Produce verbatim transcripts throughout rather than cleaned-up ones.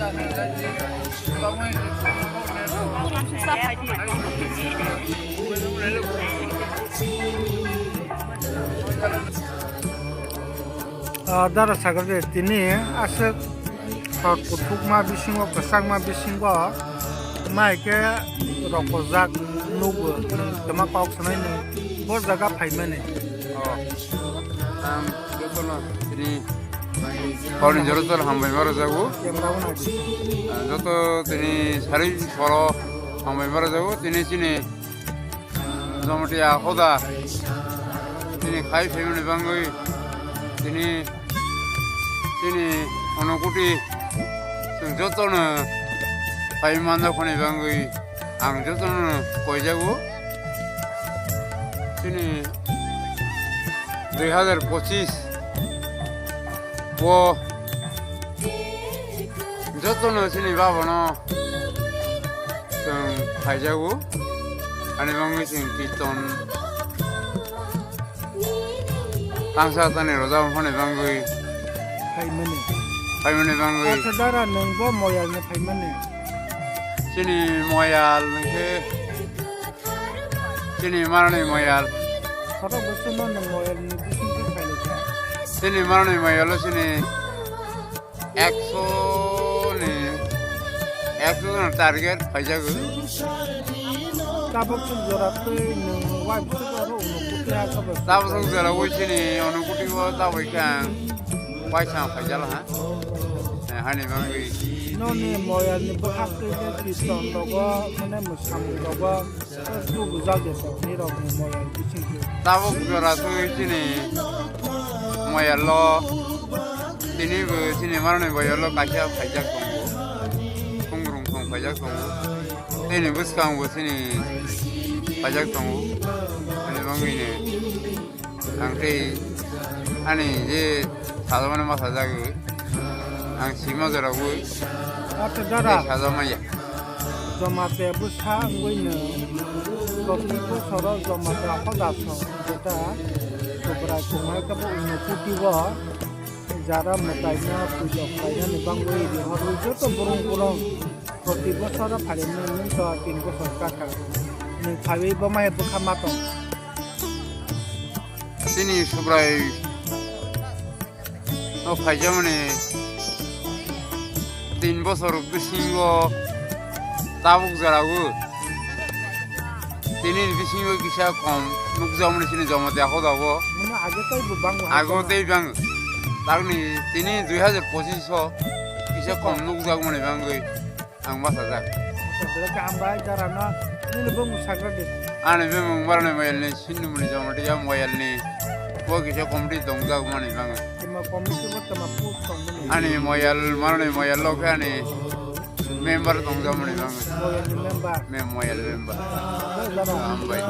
Ah, dara sakha de tini aswk hor kuthukma bisingo, kwchangma bisingo mai khe rokojak nugo, nwng twma kok sanai nwng bo jaga phaimani. Oh. Ang jotono tini horni jora jora hambai ma rwjago. Camera-o nai di. Ah, joto tini sari soro hambai ma rwjago. Tini chini Jamatia hoda tini khai phaimani bangwi tini chini Unokuti chwng jotono phai manjakhani bangwi ang jotono koijago. Chini dui hazar pochis o jotono chini babano chwng phaijago. Ani bangwi chwng kirton tangsa tani roja phani bangwi Phaimani. Phaimani bangwi. Acha dara nwng bo moyal ni phaimani. Chini moyal nungkhe chini marani moyal. Khorok bwswkno nwng moyal ni bisingtwi phailai kha. Chini marani moyalo chini ekso ni, ekso jona target phaijago. Tabuk jora twi nwng uaisuk aro Unokuti ha sabak. Tabuk jora wi chini Unokuti o tabuk khe ang waisa phaijala ha. Eh, hani bangwi. Noni moyal ni bwkhak twi kirton rogo, mane mwsamung rogo. Tabuk jora twi chini moyal lo tini bo chini marani boyalo kaisa phaijak tongo. Khungrung thong phaijak tongo. Tini bwskango chini phaijak tongo. Ani bangwini. Ang tei ani je sajamani ma sajagwi, ang sima joragwi Acha dara. Tei sajamaya. Jamatia bwsa wngwi no topni bosoro Jamatia hoda song jeta Subrai Khumai khe bo Unokuti o jara mwtaino puja khlainani bangwi rihorwi joto burung burung proti bosoro phaimani nwng to tin bosor kha kha. Nwng phaiwi bo mai bwkha ma tong. Chini Subrai no phaijamani tin bosor bisingo tabuk jora o tini bisingo kisa kom nukjakmani chini Jamatia hoda o. Mane age tei bo bang. Ago tei bang. Takni tini dui hazar pochis o kisa kom nukjakmani bangwi. Ang bachajak. Belai kaham bai, dara no nini bumung sagra di. Ani bumung barani moyal ni sinni muni Jamatia moyal ni. Bo kisa committee tongjak mani bang. Tuma committee bo tuma post tong mani. Ani moyal, marani moyal lo khe ani member tongjak mani bang. Moyal ni member. Me moyal member. Dara. Kaham bai.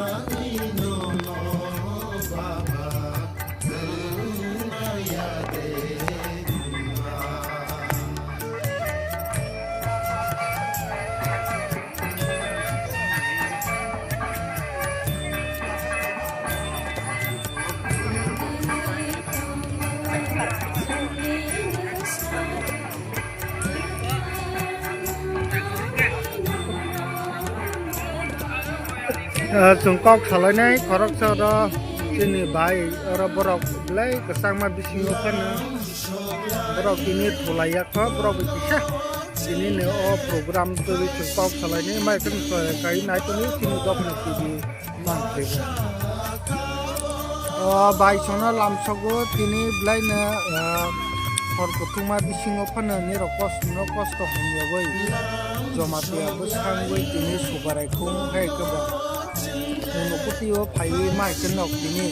Ah, chwng kok salainai khoroksa oro chini bai oro borok belai kwchangma bisingo phano borok tini thulai ya kho borok bai kisa tini ni o program twi chwng kok salainai mai khe kai nai tongwi chini Dopna T V. O bai sono lamsogo tini belai no, ah, hor kuthuma bisingo phano nirok kosto no kosto hamyagwi Jamatia bwsangwi tini Subrai Khum hai khe bo Unokuti o phaiwi mai khe nok tini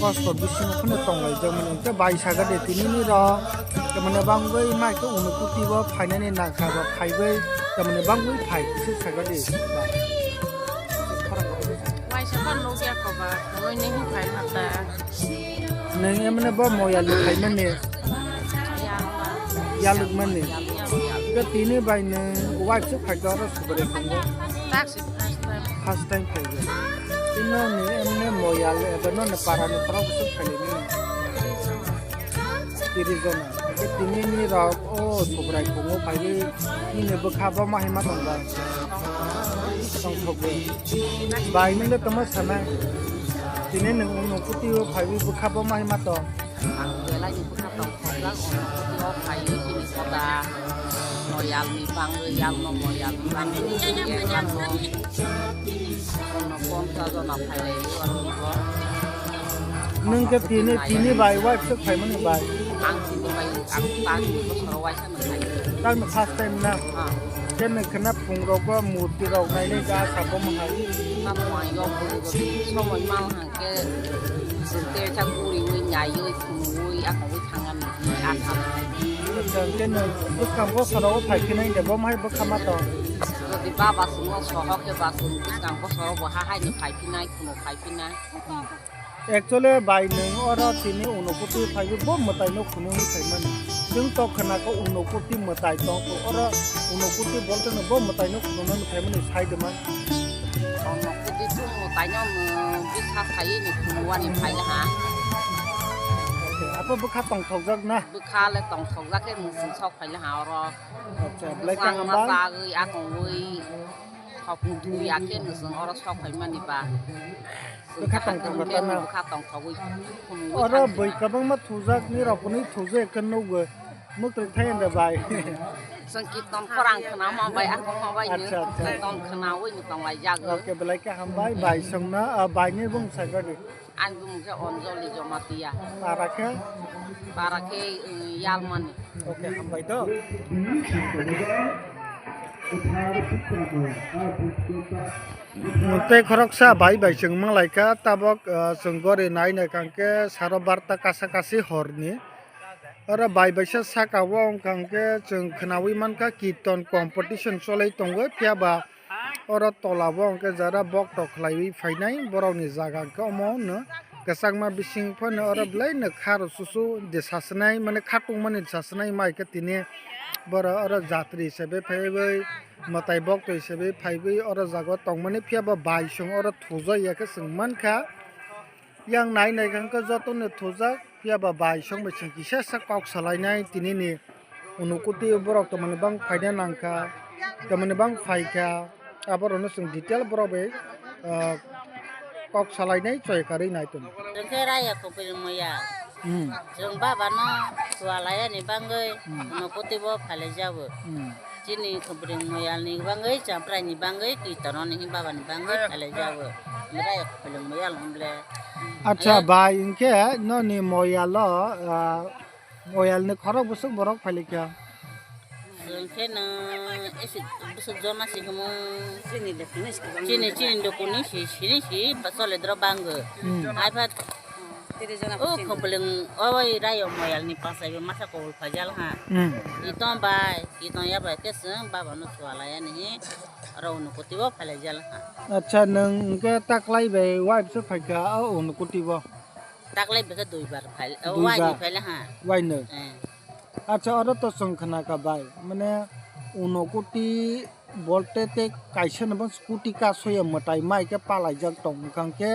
kosto bisingo phano tonglaijak mani khe bai saga de tini nirok tamani bangwi mai khe Unokuti o phainani nangkha ba phaiwi tamani bangwi phai khe saga de. Waisa phano nukya kho ba, tongwi nini phai mata. Nwng emne bo moyal ni phaimani. Yalma. Yalukmani. Yal, yal, yal. Khe tini bai nwng waisa phai khe oro Subrai Khum o. Taksi first time. First time phai khe. Tini nwng emne moyal eba no para ni khorok bwswk phai lai mani. Tiri jona. Tini ni rok o Subrai phungo phaiwi nini bwkha bo ma hai ma tong ba? Tongthok bo. Bai nung le tongma sanai. Tini nung nung kuti o phaiwi bwkha bo ma hai ma tong? Ang belai ni bwkha tongthokjak, ono kuti o phaiwi chini koda moyal ni bangwi, yal no moyal ni bangwi, yal no. Ono poncha jona phailaio aroni bo. Nwng khe tini, tini bai wife swk phaimani bai? Ang tini bai, ang tang ni bosoro waisa no phai. Tang no first time na? Ah. Khe nwng khna phung rok o murti rok nainai ja sa bo ma hai. Tamo ang yok bwrwi bo somoi mal hang khe, te cha guri wi nai wi phung wi akong wi thang ani a tha. Acha, khe nwng bwskang bosoro o phai khe nai de bo ma hai bwkha ma tong? Jodi baba swngo sohor khe ba chwng bwskang bosoro bo ha hai ni phai phi nai, phunuk phai phi nai. Actually, bai nwng oro tini Unakoti phaiwi bo mwtai no khunui phaimani. Chwng tok khna khe Unakoti mwtai tong kho. Oro Unakoti bolte no bo mwtai no khunui phaimani sai de man. Unakoti chwng mwtai no, um, bisa sai ni khunui wani phai ha. Okay, abo bwkha tongthokjak na? Bwkha le tongthokjak khe mwswng sok phai ha oro. Acha, belai khe hambai. Chwng ma chagwi akongwi khopung dui ya khe mwswng oro sok phaimani ba. Bwkha tongthok khe tamo. Bwkha tongthogwi. Oro bwi kwbangma thujak ni rok hwnwi thujak khe nukgo. Mwtwi thai da bai. Chwng kirtan khorang khna ma bai, ako ma bai. Acha, acha. Kirtan khnawi ni tong lai jago. Okay, belai khe hambai, bai songna, ah, bai ni bung sai gadi. Ani bumung khe Anjali Jamatia. Para khe? Para khe, um, Yalmani. Okay, hambai do. Tei khoroksa bai bai chwng manglaikha, tabok, ah, chwng gori nai nai kangkhe saro barta kasa kasi horni. Oro bai baisa saka o wngkha hwnkhe chwng khnaui mankha kirtan competition cholai tongo, phiya ba oro tola o hwnkhe jara boktok khlaiwi phainai borokni jaga hwnkhe omo hwno kwchangma bising phano oro belai no kha rw susu de sasinai mane kha tongmani sasinai mai khe tini borok oro jatri hisabe phaiwi mwtai boktok hisabe phaiwi oro jaga o tongmani phiya ba bai chwng oro thujak ya khe chwng mankha. Yang nai nai khe jotono thujak, phiya ba bai song bai chwng kisa sa kok salainai tini ni Unakoti borok tongmani bang phaina nangkha, tongmani bang phaikha, aborokno chwng detail borok bai, ah, kok salainai choi karwi nai tong. Chwng khe raya khopil moya. Hmm. Chwng baba no chwla ya ni bangwi Hmm. Unakoti bo phalai jago. Hmm. Chini khopil moyal ni bangwi, chaprai ni bangwi, kirtan ni baba ni bangwi phalai jago. Mrai khopil moyal hwnle. Acha, bai, hinkhe noni moyalo, ah, moyal ni khorok bwswk borok phailikha? Hinkhe no esi bwswk jona si himo. Chini, chini dokuni si, sini si, basole dro bango. Hmm. Ai phat O khopilwng o bai rayo moyal ni pasai bo masa kobol phaijal ha. Hmm. Itom bai, itom ya bai khe chwng baba no chwla ya ni hi. Oro Unakoti bo phalai jal ha. Acha, nwng hwnkhe taklai bai wife se phaikha o Unakoti bo? Taklai bai khe dui bar phai, o Dui wai ni bar. Phai le ha. Wai no? Eh. Acha, oro to chwng khna kha bai. Mane Unakoti Bolte tei kaisa no bo scooty kasoya mwtai mai khe palaijak tong, wngkha khe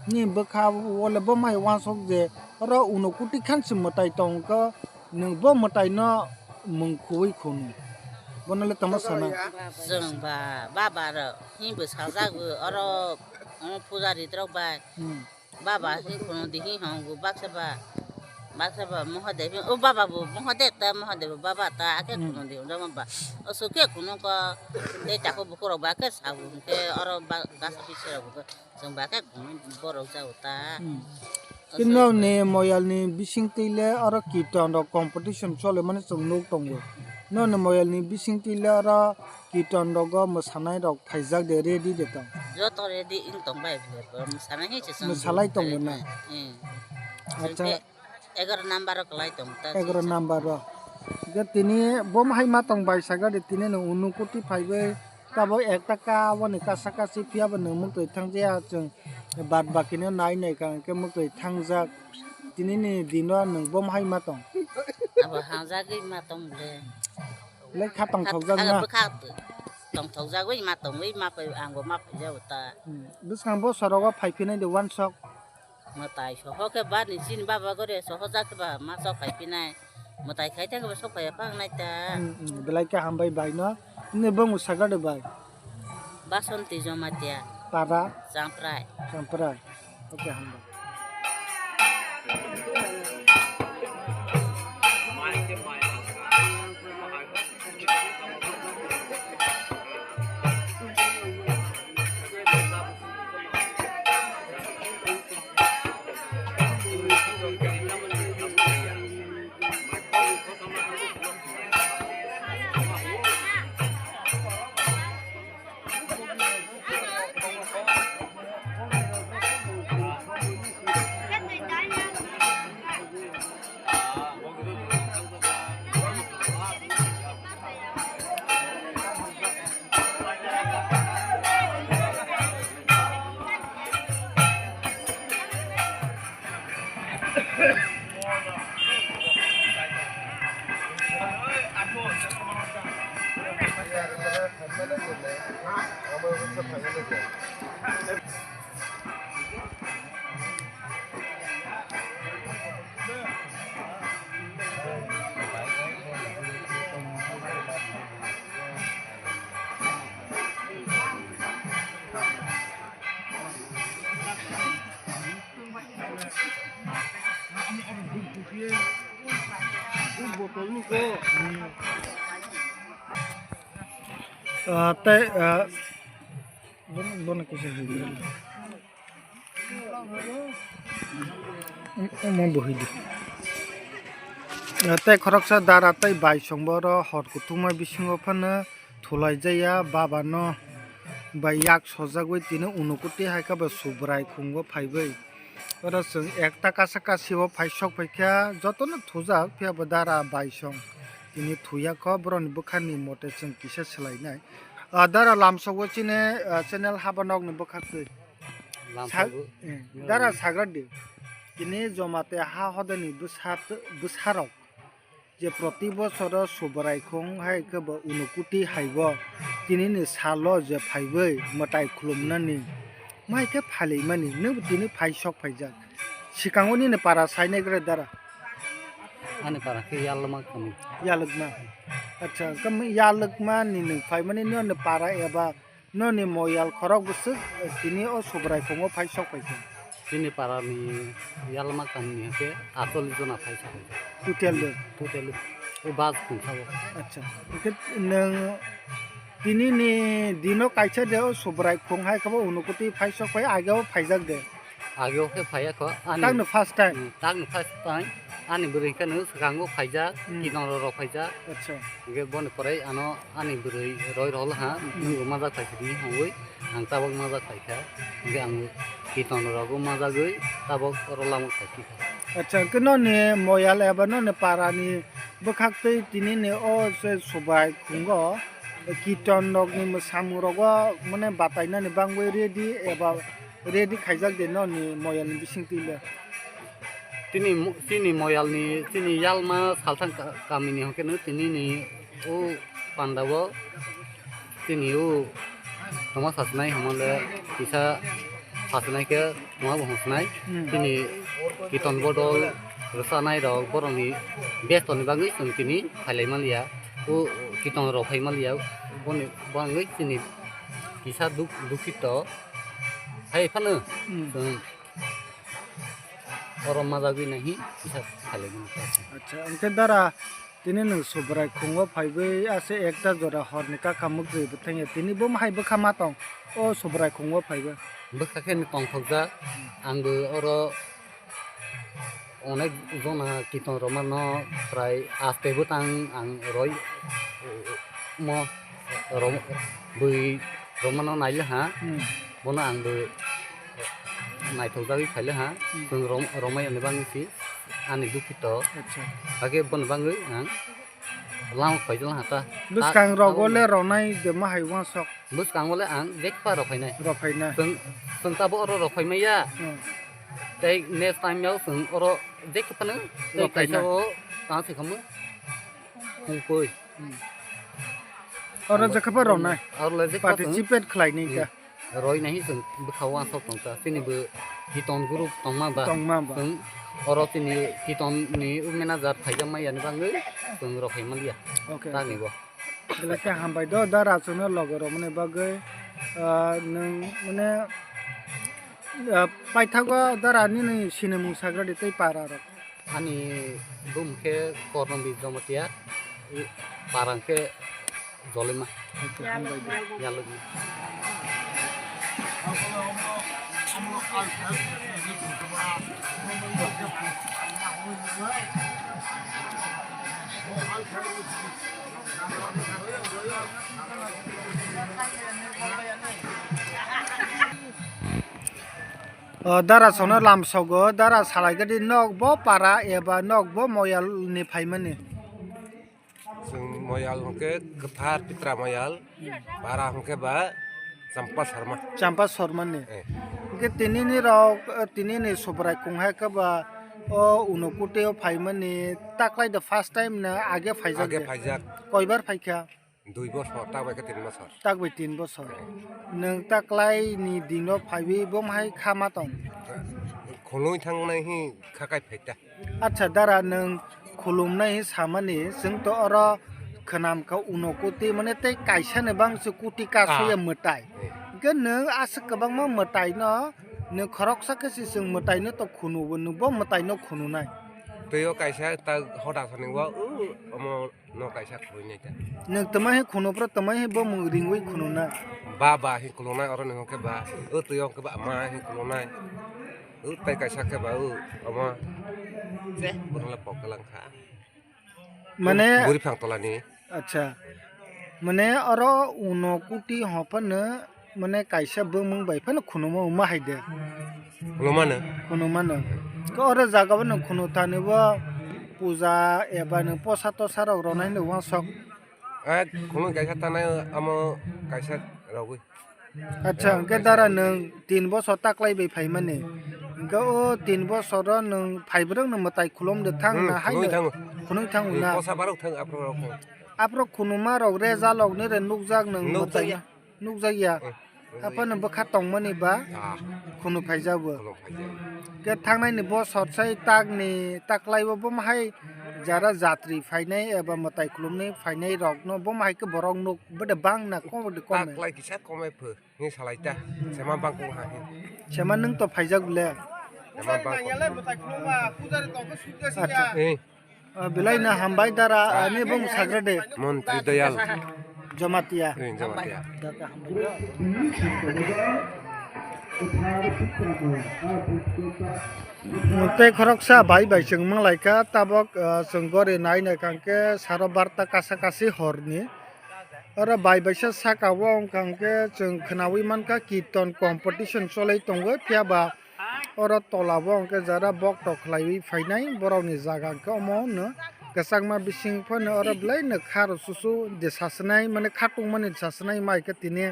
ni bwkha o le bo mai uansuk je oro Unakoti khan se mwtai tong khe nwng bo mwtai no mung kuwi khunu. Bono le tamo sana? Chwng ba, baba rok himbo sajak bo oro, omo pujari rok bai. Hmm. Baba hi khunu di hi hong bu baksa ba, baksa ba Mahadev hi, o baba bu Mahadev ta, Mahadev bu baba ta, ake Hmm. Khunu di hong ba. O su ke khunu ko, te ta ko bu ko ba ke sa bu ke, oro ba gas pi se bu ke, song ba ke khunu borok ja u ta. Hmm. O Kino su ni moyal ni bising twi le oro kirtan rok competition chole mani chwng nuk tongo. No ni moyal ni bising twi le oro Kirtan rogo mwsanai rok phaijak de, ready de tong? Joto ready wng tong bai, mwsanai hai se chwng Mwsalai tongo na? Hmm. Acha. Chwng khe egaroh number o kwlai tong ta, Egaroh chwng number o. Ge tini bo hai ma tong bai saga de, tini no Unakoti phaibai, tabo ekta ka wani kasa kasi phiya bo no muktwi thang jaya chwng, bad baki no nai nai ka hwnkhe muktwi thangjak. Tini ni dino nwng bo hai ma tong? Abo hangjagwi ma tong de. Lekha tongthokjak na? Bwkha tongthokjagwi ma tongwi ma phai, ang bo ma phaijago ta. Hmm. Bwskang bo sorogo phai phinai de uansok. Mwtai soho khe ba ni chini baba gore soho jak khe ba ma sok phai phinai. Mwtai khai ta kebo sok phaiya phang nai ta. Hmm, hmm. Belai khe hambai bai no. Nini bumung sagra de bai. Basanti Jamatia. Para. Champrai. Champrai. Oke, hambai. Ah, tei, ah, bono, bono kisa hidi. Omo bo hidi. Ah, tei khoroksa dara tei bai songbo oro hor kuthukma bisingo phano thulaijaya baba no bai yak sojagwi tini unukuti hai khe bo Subrai khungo phaiwi. Oro chwng ekta kasa kasi o phai sok phaikha, jotono thujak, phiya bo dara bai song tini thuya kho, borokni bwkhani mote chwng kisa swlainai. Ah, dara lamsok o chini, ah, channel haba nokni bwkhak twi. Lamsok o? Sa-, eh, dara sagra di. Tini Jamatia ha hodani bwsa, bwsarok. Je proti bosoro Subrai khung hai khe bo unukuti hai bo tinini salo je phaiwi mwtai khulumnani mai khe phailaimani, nwng tini phai sok phaijak. Sikango nini para sainai gra dara? Ani para khe Yalma kami. Yalwkma. Acha, kami Yalwkma ni nwng phaimani nini para eba Noni moyal khorok bwswk tini o Subrai khungo phai sok phaikha. Chini parani Yalma kamni hwnkhe acholish jona phai sok phaikha. Total de? Total o bus khungsa o. Acha. Hwnkhe nwng tini ni dino kaisa de o Subrai khung hai khe bo unukuti phai sok phai age o phaijak de. Age o khe phaiya kho, ani Tangno first time? Hmm, tangno first time. Ani bwrwi khe no swkango phaijak, Hmm. Kiton rok phaijak. Acha. Hwnkhe boni pore ano ani bwrwi roi rol ha, Hmm. Nwng bo majak phai sidi hwnwi ang tabok majak phai kha. Hwnkhe ang kiton rogo majagwi tabok oro lama phai kha. Acha, hwnkhe noni moyal eba noni parani bwkhak twi tini ni o se Subrai khungo kiton rokni mwsamung rogo mane batainani bangwi ready eba Ready khaijak de noni moyalni bisingtwi le? Tini mo-, chini moyalni, chini Yalma Salthang ka-, kamini hwnkhe no tini ni o panda o chini o tongma sachinai hwnmale kisa sachinai khe tongma bo hwnsnai. Hmm. Chini kiton bodol rwchanai rok borokni besto ni bagwi chwng tini phailai manliya. O kiton rok phai manliya boni bagwi chini kisa duk-, dukito. Hai phano Hmm. chwng oro majagwi naihi kisa khalai mani. Acha, hwnkhe dara tini nwng Subrai khungo phaiwi ase ekta jora horni kaka mwkri bwthangya tini bo hai bwkha ma tong o Subrai khungo phaiwi. Bwkha khe ni tongthokjak, ang bo oro Onek jona kiton romano prai aste bwtang ang roi mo rom-, bui romano naile ha. Hmm. Bono ang bo naithok jagwi khaile ha. Hmm. Chwng rom-, romai ani bagwi si ani dukito. Acha. Hake bono bagwi ang Lama khaijak ha ta. Bwskang rogo le ronai de ma hai uansok. Bwskango le ang jekpa rok phainai. Rok phainai. Chwng, chwng tabuk oro rok phaimaya. Hmm. Tei next time yao chwng oro jekpa phano tei Rok phainai. Kaisa o tang se khamu. Hungpoi. Hmm. Oro jekpa ronai. Oro le jekpa chwng Participate khlainai ka. Hmm. Roi nai chwng bwkha uansok tong ta. Chini bo kiton group tongma ba. Tongma ba. Chwng Oro chini Kiton ni manager phaijak maya ni bagwi chwng rok hai manliya. Okay. Tani bo. Belai khe hambai do, dara chwngno logo romani bagwi, ah, nwng mane, ah, paithago dara nini sinimung sagra di tei para rok. Ani bum khe Kornobir Jamatia, i parang khe Jolima. Hambai di. Yalugma. O, dara sono lamsogo, dara salai gadi nok bo para eba nok bo moyal ni phaimani. Chwng moyal hwnkhe kwthar pitra moyal, para hwnkhe ba Champa Sarma. Champa Sarma ni. Eh. Hwnkhe tini ni rok, eh, tini ni Subrai Kunghai khe ba o Unokoti o phaimani taklai the first time na age phaijak Age de? Phaijak. Koibar phaikha? Dui bosor, tak bai khe tin bosor. Tak bai tin bosor. Nwng taklai ni dino phaiwi bo hai kha ma tong? Khulumwi thangnai hi kha kai phaita. Acha dara, nwng khulumnai samani, chwng to oro khwnam kha Unokoti mane tei kaisa ni bang se koti kasoya Ah. Mwtai. Eh. Hwnkhe nwng aswk kwbangma mwtai no, nwng khoroksa khe se chwng mwtai no to khunu bo, nwng bo mwtai no khununai. Tei o kaisa ta hoda sani o, u, omo no kaisa khulunai ta. Nwng twmai he khunu pro twmai he bo mung ringwi khununa. Ba ba he khulunai oro ni hwnkhe ba, o twi o hwnkhe ba ma he khulunai. O tai kaisa khe ba o omo. Bono le pok kalang kha. Mane buri phang tola ni. Acha. Mane oro Unokoti hopano mane kaisa bumung bai phano khunuma wngma hai de. Khulumano. Khunumano. Ko oro jaga bo nwng khunu thani bo puja eba nwng posa tosa rok ronai no wansok. Eh, khulum kaisa tanai amo kaisa rogwi. Acha, hwnkhe dara nwng tin bosor taklai bai phaimani. Hwnkhe o tin bosor o nwng phaibrwng no mwtai khulum de thang Hmm, na hai khulum no thango. Khulum thango Hmm, na. Posa barok thang aphro rok thang. Aphro khunuma rok reza lok ni re nukjak nwng Nukjak mwtai ya. Nukjakya. Eh, Haphano bwkha tongmani ba Ah, khunu phaijago. Khulum phaijak. Khe thangnaini bo sotsai takni taklaibo bo mahai jara jatri phainai eba mwtai khulumni phainai rokno bo mahai khe borok nuk bwde bang na kom de kom. Taklai kisa komai pho. Ni salai ta. Sema bang kong ha. Sema nwng to phaijak le. Sema bang kong. Acha. Eh. Ah, belai no hambai dara, ani bung sagra de. Montri Dayal. Jamatia. Eh, Jamatia. Tei khoroksa bai bai chwng manglaikha, tabok, ah, chwng gori nai nai kangkhe saro barta kasa kasi horni. Oro bai baisa saka o wngkha hwnkhe chwng khwnawi mankha kirton competition cholai tongo, phiya ba oro tola o hwnkhe jara bokto khlaiwi phainai borokni jaga hwnkhe omo hwno kwchangma bising phano oro belai no kha rw susu de sasinai mane kha tongmani sasinai mai khe tini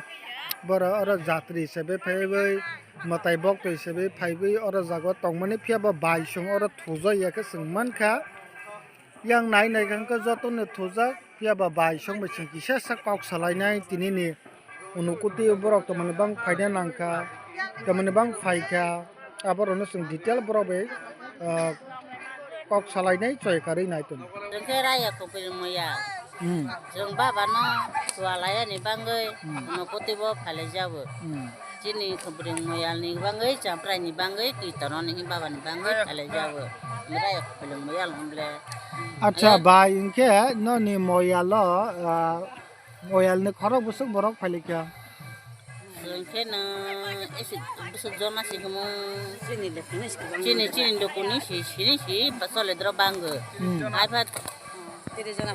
borok oro jatri hisabe phaiwi mwtai bokto hisabe phaiwi oro jaga o tongmani phiya ba bai chwng oro thujak ya khe chwng mankha. Yang nai nai khe joto no thujak, phiya ba bai song bai song kisa sa kok salainai tini ni Unokoti borok tongmani bang phaina nangkha, tongmani bang phaikha, aborok no chwng detail borok bai, ah, kok salainai choi karwi nai tongo. Chwng khe raya kopil moya. Hmm. Chwng baba no chua laya ni bangwi Hmm. Unokoti bo phalai jago. Hmm. Chini Khumpuring moyal ni bangwi, Champrai ni bangwi, Kirtono ni baba ni bangwi, khalai jago. Mirai Khumpuring moyal hwnle. Acha, eh? Bai, hwnkhe noni moyalo, ah, moyal ni khorok bwswk borok phailikha? Hwnkhe no isi bwswk joma si himo. Chini, chini dokuni si, sini si, basole dro bangwi. Hmm. Ai phat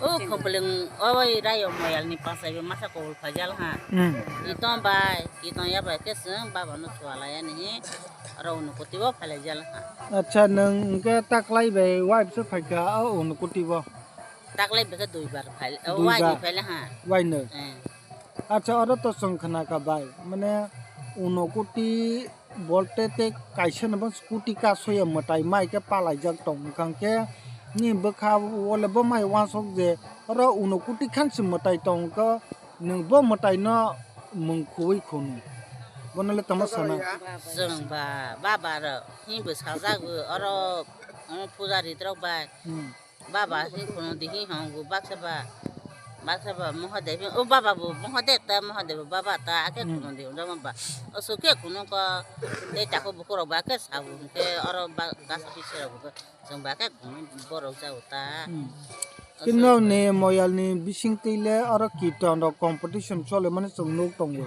O Khumpuling o bai rayo moyal ni pasai bo masa kobol phaijal ha. Hmm. Itom bai, itom ya bai khe chwng baba no chua laya ni hi oro Unokoti bo phalai jal ha. Acha, nwng hwnkhe taklai bai wife se phaikha o Unokoti bo? Taklai bai khe dui bar phai, o Dui wai bar. Ni phai ha. Wai no? Eh. Acha, oro to chwng khna kha bai, mane Unokoti bolte tei kaisa no bo scooty kasoya mwtai mai khe palaijak tong, wngkha khe ni bwkha o le bo mai uansuk je oro Unokoti khan se mwtai tong khe nwng bo mwtai no mung khuwi khunu, bono le tamo sana? Chwng ba baba rok himbo sajak oro. Omo pujari rok bai. Hmm. Baba hi kuno di hi hong bu baksa ba. Baksa ba Mahadev hi, o baba bu Mahadev ta, Mahadev bu baba ta, ake Hmm. kuno di hong ba. O so ke kuno ko, tei tako buku rok ba ke sabu ke oro ba gasa pisi rok bu. Chwng ba khe borok jago ta. Hmm. Aswk. Kinno ni moyal ni bising twi le oro kirtan rok competition chole mani chwng nuk tongo.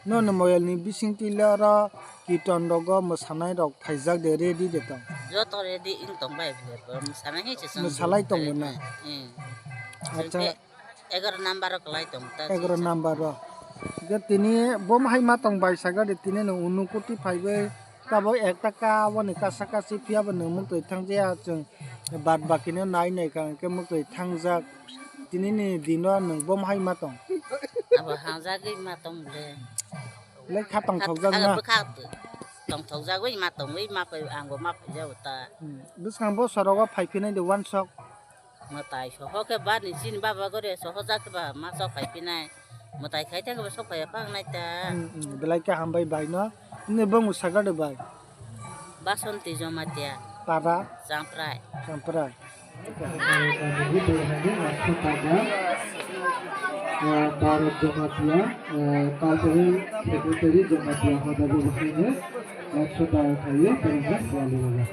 No ni moyal ni bising twi le oro kirtan rogo mwsanai rok phaijak de, ready de tong. Joto ready wng tong bai bwle, mwsanai hai se chwng. Mwsalai tongo na? Hmm. Acha. Chwng khe Egaroh number o kwlai tong ta. Egaroh number o. Hwnkhe tini bo hai ma tong bai saka de tini no unukuti phaibai tabok ekta ka aboni kasa kasi phiya bo nwng muktwi thang jaya chwng bad baki no nai nai ka hwnkhe muktwi thang jak tini ni dino nwng bo hai ma tong. Abo hangjagwi ma tong le. Le kha tong thok jak na. Bwkha tong thok jagwi ma tongwi ma phai ang bo ma phai jago ta. Hmm. Bwskang bo sorogo phai phinai de wansok. Mwtai soho khe bani chini baba gore soho jak khe ba ma sok phai phinai. Mwtai khai thang khe ba sok phai phang nai ta. Hmm, hmm. Belai khe hambai bai no. Nini bwmung saka de bai. Basanti Jamatia. Para? Champrai. Champrai. Para Jamatia, Cultural Secretary Jamatia hoda bo bwkhwino ekso taka khaiwi kwrwngkha Diwali rwjak.